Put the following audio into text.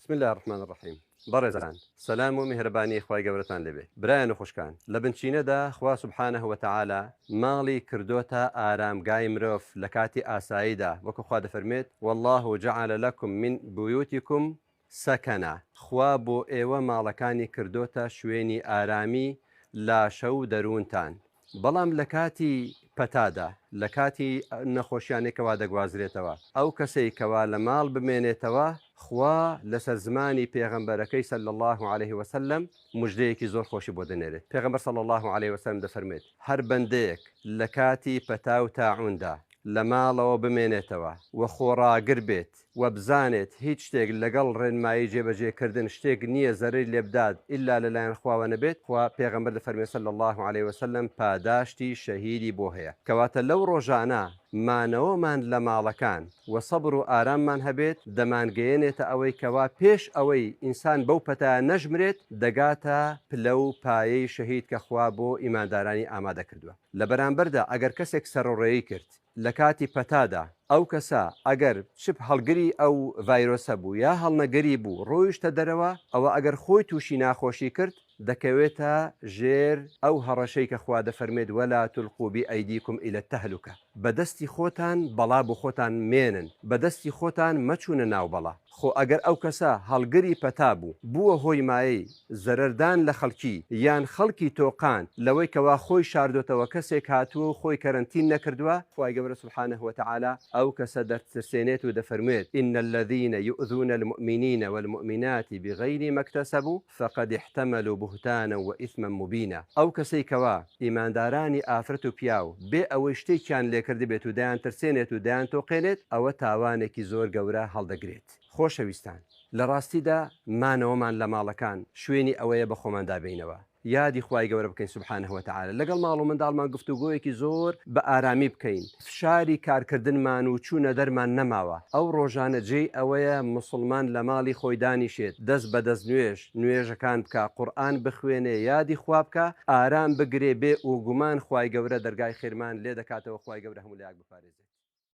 بسم اللە الرحمن الرحیم بەڕێزان سەلام و میهرەبانی خوای گەورەتان لێبێ برایان و خوشکان لە بنچینەدا خوا سبحانە وتعالی ماڵی کردۆتە ئارامگای مرۆڤ لە کاتی ئاساییدا وەکو خوا دەفەرموێت واللە جعل لکم من بیوتکم سکنا خوا بۆ ئێوە ماڵەکانی کردۆتە شوێنی ئارامی لاشە و دەروونتان بەڵام لە کاتی پەتادا، لە کاتی نەخۆشیانێک کەوا دەگوازرێتەوە، ئەو کەسەی کەوا لە ماڵ بمێنێتەوە، خوا لەسەر زمانی پێغەمبەرەکەی صلی اللە علیه وسلم مژدەیەکی زۆر خۆشی بۆ دەنێرێت، پێغەمبەر صلی اللە علیه وسلم دەفەرموێت، هەر بەندەیەک لە کاتی پەتا و تاعوندا لە ماڵەوە بمێنێتەوە و خۆڕاگر بێت، وە بزانێت هیچ شتێک لەگەڵ ڕێنمایی جێبەجێ کردن شتێک نییە زەرەری لێ بدات ئیلا لەلایەن خواوە نەبێت، خوا پێغەمبەر دەفەرموێ صلی اللە علیە وسلم پاداشتی شەهیدی بۆ هەیە، کەواتە لەو ڕۆژانە مانەوەمان لە ماڵەکان وە سەبر و ئاراممان هەبێت دەمانگەیەنێتە ئەوەی کەوا پێش ئەوەی ئینسان بەو پەتایە نەژمرێت دەگاتە پلە و پایەی شەهید کە خوا بۆ ئیماندارانی ئامادە کردووە. لە بەرامبەردا ئەگەر کەسێک سەرڕێی کرد لە کاتی پەتادا ئەو کەسە ئەگەر چ هەڵگری ئەو ڤایرۆسە بوو یا هەڵنەگری بوو ڕۆیشتە دەرەوە ئەوە ئەگەر خۆی تووشی ناخۆشی کرد دەکەوێتە ژێر ئەو هەڕەشەی کە خوا دەفەرمێت ولا تلقوا بأیدیکم الی التهلکە بە دەستی خۆتان بەڵا بۆ خۆتان مێنن بە دەستی خۆتان مەچوونە ناو بەڵا. خۆ ئەگەر ئەو کەسە هەڵگری پەتا بوو، بووە هۆی مایەی زەرەردان لە خەڵکی، یان خەڵکی تۆقاند لەوەی کەوا خۆی شاردۆتەوە کەسێک هاتووە و خۆی کەرەنتین نەکردووە، خوای گەورە سبحانە وتعالی ئەو کەسە دەترسێنێت و دەفەرموێت، ان الذین یؤذون المؤمنین والمؤمنات بغیر ما اکتسبوا فقد احتملوا بهتانا وإثما مبینا، ئەو کەسەی کەوا ئیماندارانی ئافرەت و پیاو بێ ئەوەی شتێکیان لێکردبێت و دەیانترسێنێت و دەیانتۆقێنێت ئەوە تاوانێکی زۆر گەورە هەڵدەگرێت. خۆشەویستان لە ڕاستیدا مانەوەمان لە ماڵەکان شوێنی ئەوەیە بە خۆماندا بێینەوە یادی خوای گەورە بکەین سبحانە وتعالی لەگەڵ ماڵ و منداڵمان گفتوگۆیەکی زۆر بە ئارامی بکەین فشاری کارکردنمان و چوونە دەرمان نەماوە ئەو ڕۆژانە جێی ئەوەیە موسڵمان لە ماڵی خۆی دانیشێت دەست بە دەست نوێژ نوێژەکان بکا قورئان بخوێنێ یادی خوا بکا ئارام بگرێ بێ ئوگومان خوای گەورە دەرگای خێرمان لێ دەکاتەوە خوای گەورە هەموو لایەک بپارێزێت.